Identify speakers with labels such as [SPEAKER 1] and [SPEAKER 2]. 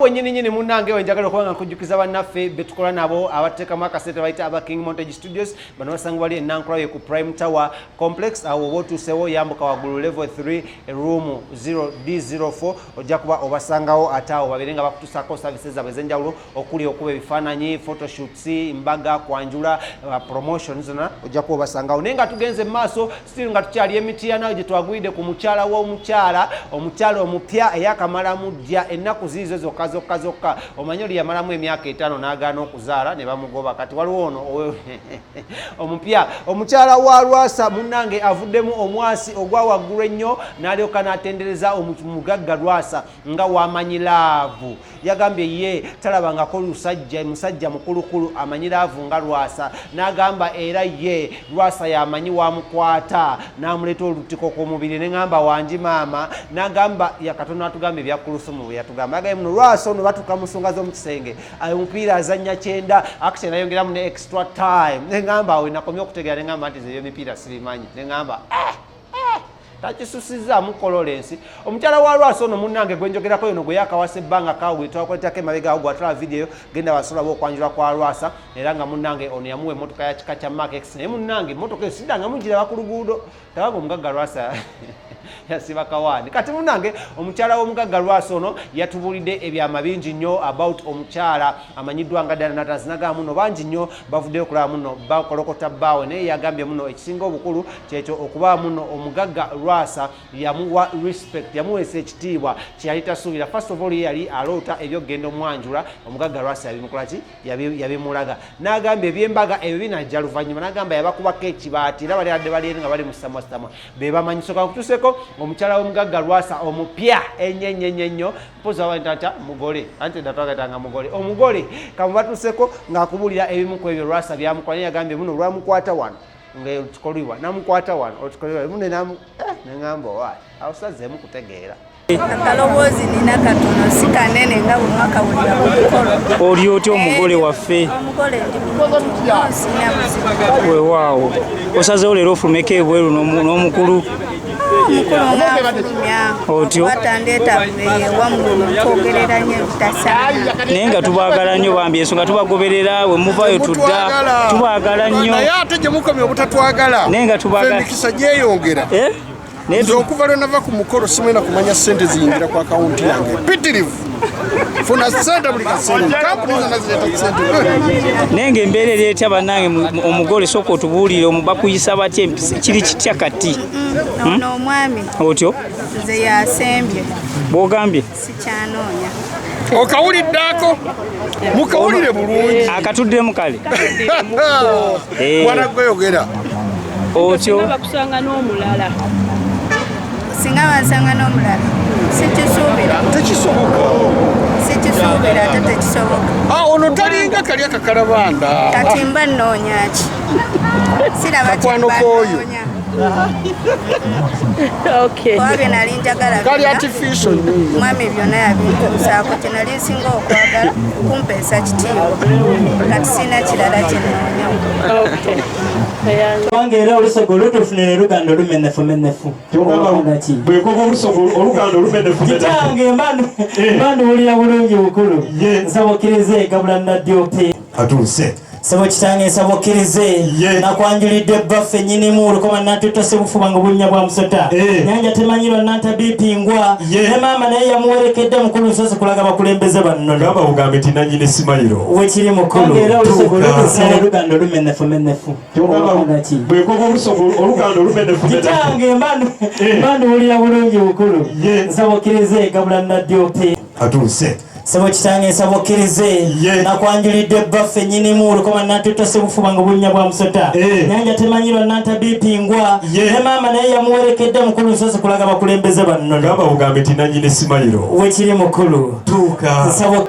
[SPEAKER 1] Wenyini nyini munnange we njagala okuba nga nkujjukiza bannaffe betukola nabo abateekamu akasente bayita aba King Montage Studios. Bano basanga bali enankulayo ku Prime Tower Complex. Awo oba otuusewo yambuka waggulu level 3 room 0D04, ojja kuba obasangawo. Ate awo babeere nga bakutusaako services zaabwe ez'enjawulo okuli okuba ebifaananyi, photoshoots, mbaga, kwanjula, promotion zonna ojja kuba obasangawo. Naye nga tugenze mu maaso, still nga tukyali emitiyana gye twagwidde ku mukyala w'omukyala, omukyala omupya eyakamalamu ddya ennaku ziizo zokka zokka zokka. Omanyi oli yamalamu emyaka 5 n'agaana okuzaala ne bamugoba. Kati waliwo ono omupya, omukyala wa Lwasa. Munnange avuddemu omwasi ogwa waggulu ennyo n'alyoka n'atendereza omugagga Lwasa nga wamanyi love. Yagambye ye talabangako lusajja musajja mukulukulu amanyi love nga Lwasa. N'agamba era ye Lwasa yamanyi wamukwata n'amuleeta olutiko ku mubiri. Neŋamba wangi maama. N'agamba yakatono atugamba ebya Kulusumu bwe yatugamba. Agambye muno Lwasa ono batuuka mu nsonga z'omu kisenge, omupiira azannya kyenda, actually nayongeramu ne extra time. Neŋamba awo nakomye okutegeera. Neŋamba nti ze ebyemipiira sibimanyi. Neŋamba eh, eh, takisusizaamu kololensi. Omukyala wa Lwasa ono munnange gwenjogerako yono gwe yakawasa ebbanga kawe twakwetako emabega awo, gwatwala vidiyo genda basobola okwanjula kwa Lwasa. Era nga munnange ono yamuwa emmotoka ya kika kya Mark X. Naye munnange emmotoka eyo siddanga mugiraba ku luguudo, tabanga omugagga Lwasa yasiba kawaani. Kati munnange omukyala w'omugagga Lwasa ono yatubuulidde ebyama bingi nnyo about omukyala amanyiddwa nga Diana Natas. Nagamba muno bangi nnyo bavuddeyo okulaba muno bakolokota bbaawe, naye yagambye muno ekisinga obukulu kyekyo okuba muno omugagga Lwasa yamuwa respect, yamuweesa ekitiibwa kyeyali tasuubira. First of all, ye yali aloota ebyokugenda omwanjula, omugagga Lwasa yabimukola ki? Yabimulaga. N'agamba ebyembaga ebyo binajja luvannyuma. N'agamba yabakubako ekibaati era bali adde bali eri nga bali mu samwasamwa be bamanyi. Soka nkutuseko omukyala w'omugagga Lwasa omupya ennyo ennyo ennyo ennyo. Mpozi abatata mugole, anti datwagatanga mugole, omugole kamubatuseko ng'akubuulira ebimu ku ebyo Lwasa byamukola. Naye yagambye muno lwamukwata wano nga olutikoliwa namukwata wano olutikoliwa mune namu neŋŋamba owaayi awo sazeemu kutegeera.
[SPEAKER 2] Akaloboozi nina katono, si kanene nga bwe mwakawulira ku mukolo.
[SPEAKER 3] Oli otya omugole waffe?
[SPEAKER 2] Omugole ndi bulungi nnyo, sina buzibu.
[SPEAKER 3] Weewaawo, osazeewo leero ofulumeko ebweru n'omukulu.
[SPEAKER 2] Omukulu nga nfulumya.
[SPEAKER 3] Otyo.
[SPEAKER 2] Watandeeta ewammwe mutwogerera nnyo ebitasaana.
[SPEAKER 3] Naye nga tubaagala nnyo bambi, ensonga tubagoberera, we muvaayo tudda.
[SPEAKER 4] Mutwagala.
[SPEAKER 3] Tubaagala nnyo.
[SPEAKER 4] Naye ate gye mukomye obutatwagala,
[SPEAKER 3] Naye nga tubaagala.
[SPEAKER 4] ffe emikisa gyeyongera.
[SPEAKER 3] Eh? Naye
[SPEAKER 4] Nze okuva lwe nava ku mukolo simwena kumanya sente ziyingira ku akawunti yange pitirivu. Funa sente buli kaseera, kampuni zonna zireeta sente.
[SPEAKER 3] Naye ng'embeera eri etya bannange? Omugole sooka otubuulire, bakuyisa batya, empisa kiri kitya kati?
[SPEAKER 2] Ono omwami
[SPEAKER 3] Otyo.
[SPEAKER 2] nze yasembye.
[SPEAKER 3] Bw'ogambye.
[SPEAKER 2] Sikyanoonya.
[SPEAKER 4] Okawuliddeako, mukawulire bulungi.
[SPEAKER 3] Akatuddemu kale. Eh.
[SPEAKER 4] Mwana gweyogera.
[SPEAKER 3] Otyo.
[SPEAKER 5] Bakusanga n'omulala.
[SPEAKER 2] Singa bansanga n'omulala, sikisuubira.
[SPEAKER 4] Tekisoboka.
[SPEAKER 2] Sikisuubira ate tekisoboka.
[SPEAKER 4] Ah, ono talinga kali akakalabanda.
[SPEAKER 2] Kati mba nnoonya ki? Siraba
[SPEAKER 4] Kakwano
[SPEAKER 2] kyemba
[SPEAKER 4] k'oyo.
[SPEAKER 2] nnoonya. Kuba bye nali njagala
[SPEAKER 4] Kali
[SPEAKER 2] byonna,
[SPEAKER 4] artificial nnyo.
[SPEAKER 2] Mwami byonna yabintuusaako. Kye nali nsinga okwagala kumpeesa kitiibwa, kati sirina kirala kye nnoonya.
[SPEAKER 6] Kubanga era olusoga olutuufu ne luganda olumenefu menefu. Ki?
[SPEAKER 7] Bwekuba olusogo oluganda olumenefu.
[SPEAKER 6] Kitange mba nduwulira bulungi bukulu. Nsaba okkirize gabula Nadyope.
[SPEAKER 7] Atuuse.
[SPEAKER 6] Sebo kitange, nsaba okkirize. Nakwanjulidde bbaffe nnyinimu olukoma nantutta sebufuba nga obunnya bwa musota. Nyanja temanyirwa nantabipingwa. Ne maama naye yamuwerekedde mukulu nsozi kulaga bakulembeze bannono.
[SPEAKER 7] Gamba bugambe nti nanyini simayiro.
[SPEAKER 6] Wekiri mukulu.
[SPEAKER 7] Era olusoga
[SPEAKER 6] olutuufu ne luganda olumenefu menefu. Ki?
[SPEAKER 7] Bwekuba olusogo oluganda olumenefu.
[SPEAKER 6] Kitange mba nduwulira bulungi bukulu. Nsaba okkirize gabula Nadyope.
[SPEAKER 7] Atuuse.
[SPEAKER 6] Sebo kitange, nsaba okkirize. Nakwanjulidde bbaffe nnyinimu olukoma nantutta sebufuba nga obunnya bwa musota. Nyanja temanyirwa nantabipingwa. Ne maama naye yamuwerekedde mukulu nsozi kulaga bakulembeze bannono.
[SPEAKER 7] Gamba bugambe nti nanyini simayiro.
[SPEAKER 6] Wekiri mukulu.
[SPEAKER 7] Tuuka.
[SPEAKER 6] Nsaba